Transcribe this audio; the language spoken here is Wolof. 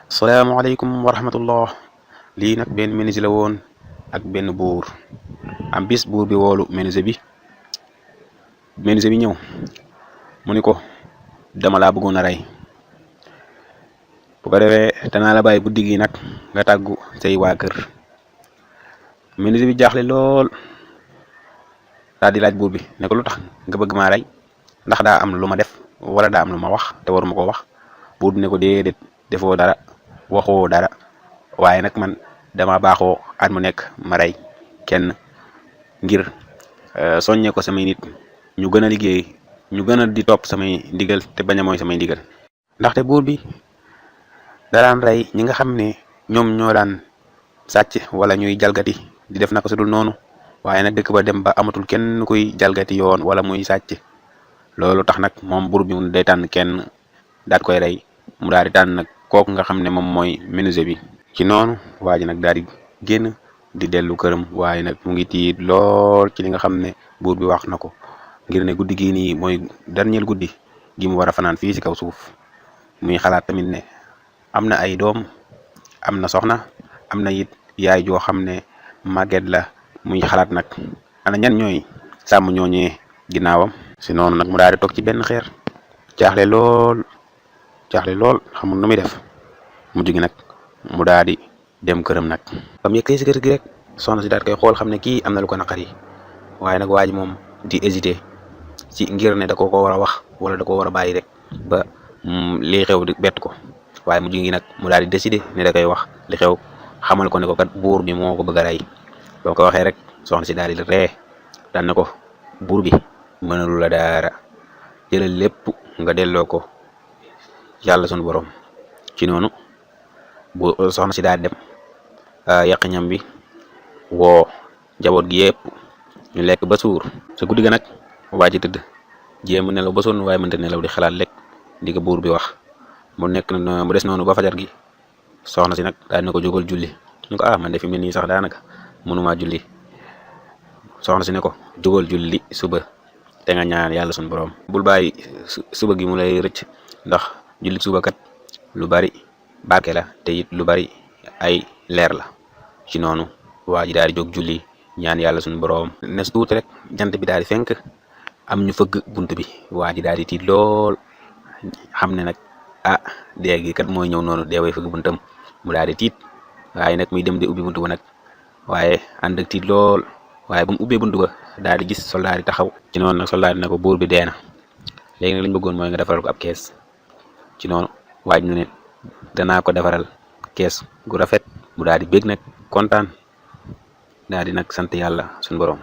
salaamaaleykum wa rahmatullah. lii nag benn menuisier la woon ak benn buur. am bis buur bi woolu menuisier bi ñëw mu ni ko dama laa bëggoon a rey, bu ko defee danaa la bàyyi guddi gi nag nga tàggu say waa kër. menuisier bi jaaxle lool daal di laaj buur bi ne ko lu tax nga bëgg maa rey, ndax daa am lu ma def wala daa am lu ma wax te waruma ko wax. buur bi ne ko déedéet, defoo dara, waxoo dara, waaye nag man dama baaxoo at mu nekk ma rey kenn ngir soññee ko samay nit ñu gën a liggéey, ñu gën a di topp samay ndigal te bañ a mooy samay ndigal. ndaxte buur bi da daan rey ñi nga xam ne ñoom ñoo daan sàcc wala ñuy jalgati di def naka su dul noonu, waaye nag dëkk ba dem ba amatul kenn kuy jalgati yoon wala muy sàcc. loolu tax nag moom buur bi mu day tànn kenn daat koy rey, mu daal di tànn nag kooku nga xam ne moom mooy menuisier bi. ci noonu waa ji nag daal di génn di dellu këram, waaye nag mu ngi tiit lool ci li nga xam ne buur bi wax na ko, ngir ne guddi gii nii mooy dernier guddi gi mu war a fanaan fii ci kaw suuf. muy xalaat tamit ne am na ay doom, am na soxna, am na it yaay joo xam ne màgget la. muy xalaat nag ana ñan ñooy sàmm ñooñee ginnaawam. si noonu nag mu daal di toog ci benn xeer jaaxle lool xamul nu muy def. mujj gi nag mu daal di dem këram nag. bam yeggee si kër gi rek soxna si daal koy xool xam ne kii am na lu ko naqari, waaye nag waa ji moom di hésité ci ngir ne da ko war a wax wala da ko war a bàyyi rek ba lii xew di bett ko. waaye mujj gi nag mu daal di décidé ne da koy wax li xew, xamal ko ne ko kat buur bi moo ko bëgg a rey. boo ko waxee rek soxna si daal di ree daan ne ko buur bi mënalu la dara, jëlal lépp nga delloo ko yàlla sunu borom. ci noonu bu soxna si daal dem yàq ñam bi, woo njaboot gi yëpp ñu lekk ba suur. sa guddi ga nag waa ji tëdd jéem nelaw ba sonn waaye mënta nelaw di xalaat lekk di ko buur bi wax. mu des noonu ba fajar gi. soxna si nag daal ne ko jógal julli. ñu ko man de fi mu ne nii sax daanaka mënumaa julli. soxna si ne ko jógal julli suba te nga ñaan yàlla sunu borom. bul bàyyi suba gi mu lay rëcc, ndax julli suba kat lu bari barke la te it lu bari ay leer la. ci noonu waa ji daal di jóg julli ñaan yàlla sunu borom. ne tuuti rek jant bi daal di fenk, am ñu fëgg bunt bi. waa ji daal di tiit lool, xam ne nag dee gi kat mooy ñëw noonu, dee way fëgg buntam. mu daal di tiit, waaye nag muy dem di ubbi buntu ba nag, waaye ànd ak tiit lool. waaye bu mu ubbee buntu ba daal di gis soldaar yi taxaw. ci noonu nag soldaar yi ne ko buur bi dee na, léegi nag lañ bëggoon mooy nga defaral ko ab kees. ci noonu waaj na ne danaa ko defaral kees gu rafet. mu daal di bég nag kontaan, daal di nag sant yàlla suñu borom.